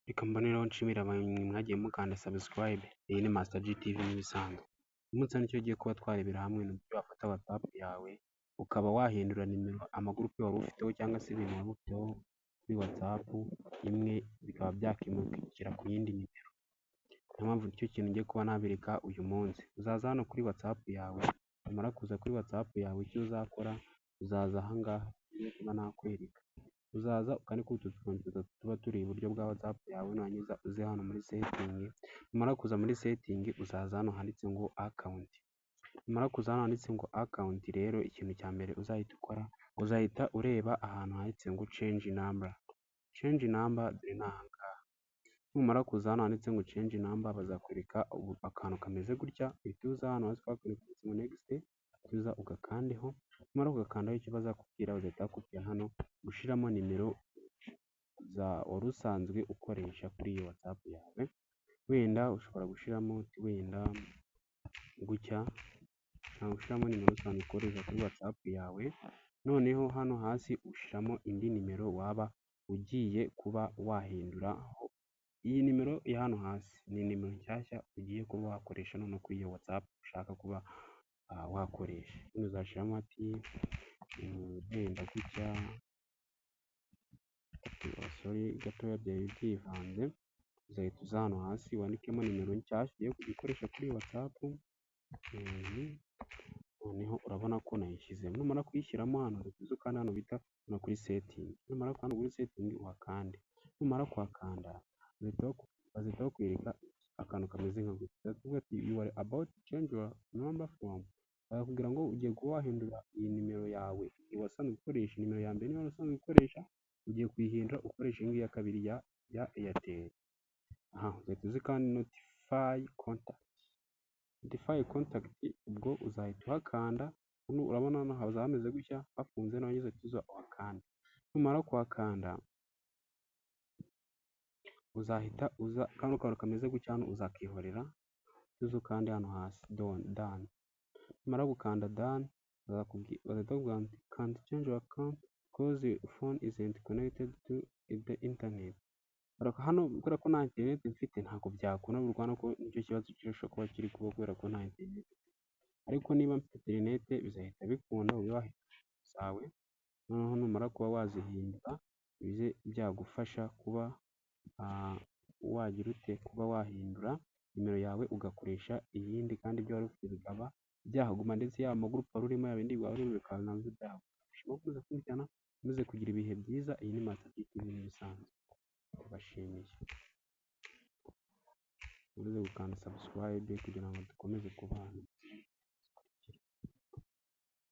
Reka mbonereho nshimire abantu mwagiye mukanda subscribe. Iyi ni Master G TV nk'ibisanzwe. Uyu munsi nicyo ugiye kuba twarebera hamwe ni uburyo wafata WhatsApp yawe ukaba wahindura nimero, amagurupe wari ufiteho cyangwa se ibintu wari ufiteho kuri WhatsApp imwe bikaba byakimukira ku yindi nimero. Niyo mpamvu nicyo kintu ngiye kuba nabereka uyu munsi. Uzaza hano kuri WhatsApp yawe, numara kuza kuri WhatsApp yawe icyo uzakora, uzaza aha ngaha ngiye kuba nakwereka. Uzaza ukande kuri utu tuntu dutatu tuba turi iburyo bwa WhatsApp yawe, nurangiza uze hano muri setting. Numara kuza muri setting, uzaza hano handitse ngo account. Numara kuza hano handitse ngo account rero, ikintu cya mbere uzahita ukora, uzahita ureba ahantu handitse ngo change number. Change number dore ni aha ngaha. Numara kuza hano handitse ngo change number, bazakwereka akantu kameze gutya, uhita uza hano hasi bakwereka ngo next, uza ugakandeho. Numara kugakandaho, icyo bazakubwira, bazahita bakubwira hano gushyiramo nimero za wari usanzwe ukoresha kuri iyo WhatsApp yawe. Wenda ushobora gushyiramo wenda gutya, ushobora gushyiramo nimero usanzwe ukoresha kuri WhatsApp yawe, noneho hano hasi ushyiramo indi nimero waba ugiye kuba wahinduraho. Iyi nimero ya hano hasi ni nimero nshyashya ugiye kuba wakoresha noneho kuri iyo WhatsApp ushaka kuba wakoresha. Uzashyiramo ati wenda gutya, sorry gatoya byari byivanze. Uzahita uza hano hasi wandikemo nimero nshyashya ugiye kujya ukoresha kuri WhatsApp, noneho urabona ko nayishyizemo. Numara kuyishyiramo hano, uhita uza ukanda hano bita hano kuri setting. Numara gukanda kuri setting uhakande. Numara kuhakanda, bazahita bakwereka akantu kameze nka gutya. Barakubwira ati "You are about to change your number from", barakubwira ngo ugiye kuba wahindura iyi nimero yawe wasanzwe ukoresha. Nimero ya mbere niyo wari usanzwe ukoresha, ugiye kuyihindura ukoresha iyi ngiyi ya kabiri ya Airtel. Aha ugahita uza kandi notify contact. Notify contact ubwo uzahita uhakanda. Urabona hano haza hameze gutya hafunze, nurangiza uhite uza uhakande. Numara kuhakanda, uzahita uza kano kantu kameze gutya hano uzakihorera, uze ukande hano hasi done. Numara gukanda done, bazahita bakubwira ngo "Can't change your account because your phone isn't connected to the internet". Hano kubera ko nta interineti mfite ntabwo byakunda, urabona ko nicyo kibazo gishobora kuba kiri kuba kubera ko nta interineti mfite. Ariko niba mfite interineti bizahita bikunda ube wahindura zawe, noneho numara kuba wazihindura bize byagufasha kuba wagira ute, kuba wahindura nimero yawe ugakoresha iyindi, kandi ibyo wari ufite bikaba byahaguma, ndetse yaba amagurupe wari urimo, yaba ibindi wari urimo bikaba nabyo byahaguma. Mukomeze gukurikirana, mukomeze kugira ibihe byiza. Iyi ni Master G TV nk'ibisanzwe, ndabashimiye. Mukomeze gukanda subscribe kugira ngo dukomeze kubana.